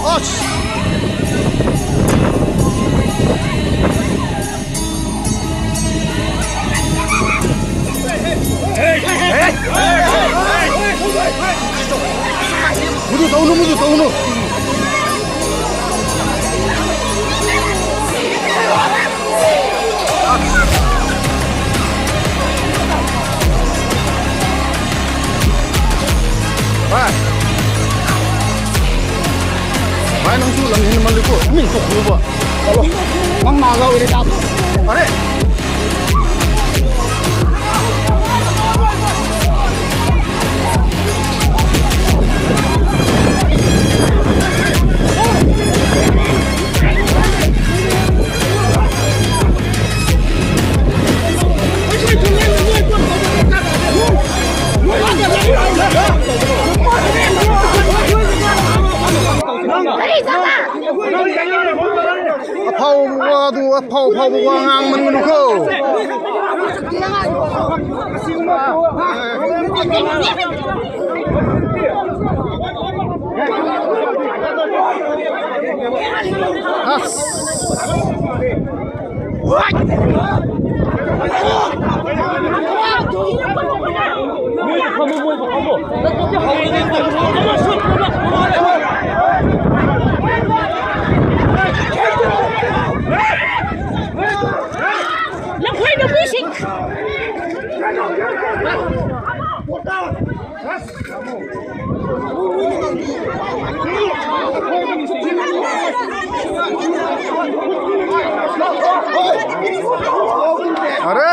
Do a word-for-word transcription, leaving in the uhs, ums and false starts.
Ouch! Mudu taunu, mudu taunu. Vai. Vai, nang chu lam hin mal ko. Min ko ko ba. Alo. Mang na ga wi ta. Are. Aphao wa du, aphao, phao wa ngang man ngun ko. As. अरे।